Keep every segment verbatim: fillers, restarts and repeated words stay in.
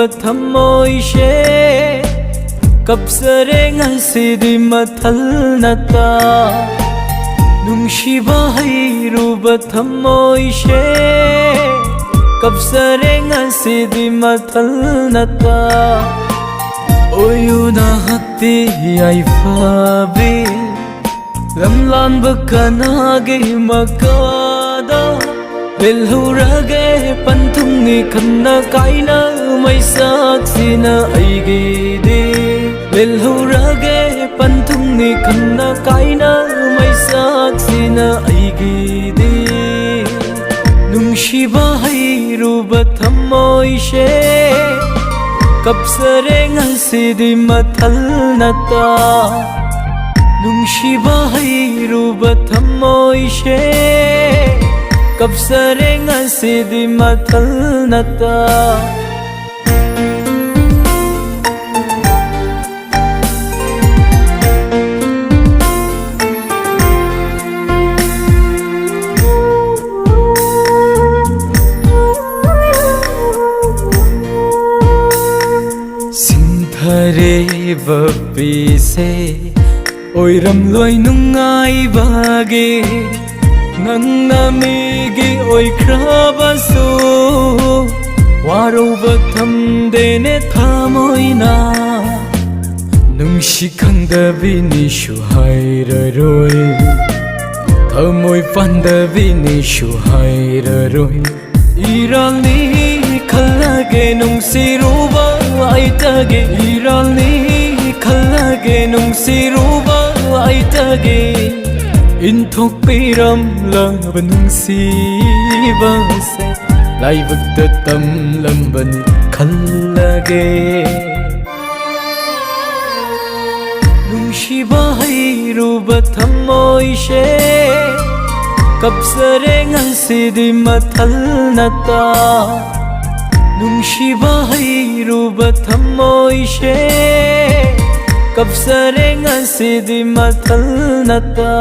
ꯊꯃꯣꯏꯁꯦ ꯀꯞꯆꯔꯦ ꯉꯁꯤꯗꯤ ꯃꯊꯜ ꯅꯠꯇ꯫ ꯅꯨꯡꯁꯤꯕ ꯍꯩꯔꯨꯕ ꯊꯃꯣꯏꯁꯦ ꯀꯞꯆꯔꯦ ꯉꯁꯤꯗꯤ ꯃꯊꯜ ꯅꯠꯇ꯫ ꯑꯣꯏꯌꯨ ꯅꯍꯥꯛꯇꯤ ꯌꯥꯏꯐꯕꯤ, ꯂꯝꯂꯥꯟꯕ ꯀꯅꯥꯒꯤ ꯃꯀꯥꯗ ꯂꯦꯜꯍꯧꯔꯒꯦ ꯄꯟꯊꯨꯡꯅꯤ ꯈꯟꯅ ꯀꯥꯏꯅ ꯃꯩꯁꯥꯛꯁꯤꯅ ꯑꯩꯒꯤꯗꯤ꯫ ꯂꯦꯜꯍꯧꯔꯒꯦ ꯄꯟꯊꯨꯡꯅꯤ ꯈꯟꯅ ꯀꯥꯏꯅ ꯃꯩꯁꯥꯛꯁꯤꯅ ꯑꯩꯒꯤꯗꯤ꯫ ꯅꯨꯡꯁꯤꯕ ꯍꯩꯔꯨꯕ ꯊꯃꯣꯏꯁꯦ ꯀꯞꯆꯔꯦ ꯉꯁꯤꯗꯤ ꯃꯊꯜ ꯅꯠꯇ꯫ ꯅꯨꯡꯁꯤꯕ ꯍꯩꯔꯨꯕ ꯊꯃꯣꯏꯁꯦ ꯀꯞꯆꯔꯦ ꯉꯁꯤꯗꯤ ꯃꯊꯜ ꯅꯠꯇ꯫ ꯁꯤꯟꯊꯔꯤꯕ ꯄꯤꯁꯦ ꯑꯣꯏꯔꯝꯂꯣꯏ ꯅꯨꯡꯉꯥꯏꯕꯒꯤ꯫ ꯅꯪꯅ ꯃꯤꯒꯤ ꯑꯣꯏꯈ꯭ꯔꯕꯁꯨ ꯋꯥꯔꯧꯕ ꯊꯝꯗꯦꯅꯦ ꯊꯃꯣꯏꯅ꯫ ꯅꯨꯡꯁꯤ ꯈꯪꯗꯕꯤꯅꯤꯁꯨ ꯍꯥꯏꯔꯔꯣꯏ, ꯊꯃꯣꯏ ꯄꯥꯟꯗꯕꯤꯅꯤꯁꯨ ꯍꯥꯏꯔꯔꯣꯏ꯫ ꯏꯔꯥꯜꯅꯤ ꯈꯜꯂꯒꯦ ꯅꯨꯡꯁꯤꯔꯨꯕ ꯑꯩꯇꯒꯤ, ꯏꯔꯥꯜꯅꯤ ꯈꯜꯂꯒꯦ ꯅꯨꯡꯁꯤꯔꯨꯕ ꯑꯩꯇꯒꯤ꯫ ꯏꯟꯊꯣꯛꯄꯤꯔꯝꯂꯕ ꯅꯨꯡꯁꯤꯕꯁꯦ ꯂꯥꯏꯕꯛꯇ ꯇꯝꯂꯝꯕꯅꯤ ꯈꯜꯂꯒꯦ꯫ ꯅꯨꯡꯁꯤꯕ ꯍꯩꯔꯨꯕ ꯊꯃꯣꯏꯁꯦ ꯀꯞꯆꯔꯦ ꯉꯁꯤꯗꯤ ꯃꯊꯜ ꯅꯠꯇ꯫ ꯅꯨꯡꯁꯤꯕ ꯍꯩꯔꯨꯕ ꯊꯃꯣꯏꯁꯦ ꯀꯞꯆꯔꯦ ꯉꯁꯤꯗꯤ ꯃꯊꯜ ꯅꯠꯇ꯫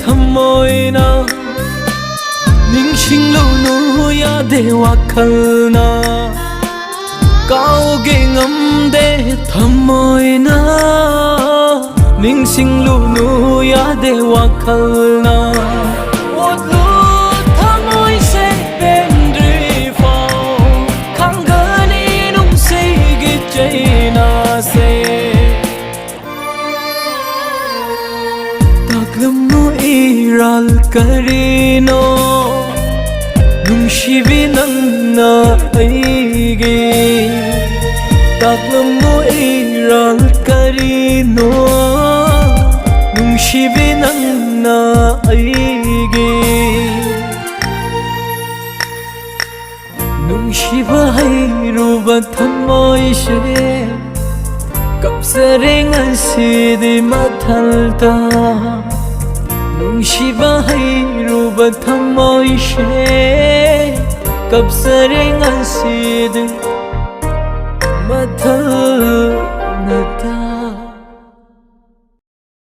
ꯊꯃꯣꯏꯅ ꯅꯤꯡꯁꯤꯡꯂꯨꯅꯨ ꯌꯥꯗꯦ ꯋꯥꯈꯜꯅ ꯀꯥꯎꯒꯦ ꯉꯝꯗꯦ ꯊꯃꯣꯏꯅ ꯅꯤꯡꯁꯤꯡꯂꯨꯅꯨ ꯌꯥꯗꯦ ꯋꯥꯈꯜꯅ ꯑꯣꯠꯂꯨ ꯊꯃꯣꯏꯁꯦ ꯄꯦꯟꯗ꯭ꯔꯤ ꯐꯥꯎ ꯈꯪꯒꯅꯤ ꯅꯨꯡꯁꯤꯒꯤ ꯆꯩꯅꯥꯁꯦ ꯇꯥꯛꯂꯝꯃꯨ ꯏꯔꯥꯜ ꯀꯔꯤꯅꯣ ꯅꯨꯡꯁꯤꯕꯤ ꯅꯪꯅ ꯑꯩꯒꯤ ꯇꯥꯛꯂꯝꯃꯨ ꯏꯔꯥꯜ ꯀꯔꯤꯅꯣ ꯅꯨꯡꯁꯤꯕꯤ ꯅꯪꯅ ꯑꯩꯒꯤ ꯅꯨꯡꯁꯤꯕ ꯍꯩꯔꯨꯕ ꯊꯃꯣꯏꯁꯦ ꯀꯞꯆꯔꯦ ꯉꯁꯤꯗꯤ ꯃꯊꯜꯗ ꯅꯨꯡꯁꯤꯕ ꯍꯩꯔꯨꯕ ꯊꯃꯣꯏꯁꯦ ꯀꯞꯆꯔꯦ ꯉꯁꯤꯗꯤ ꯃꯊꯜ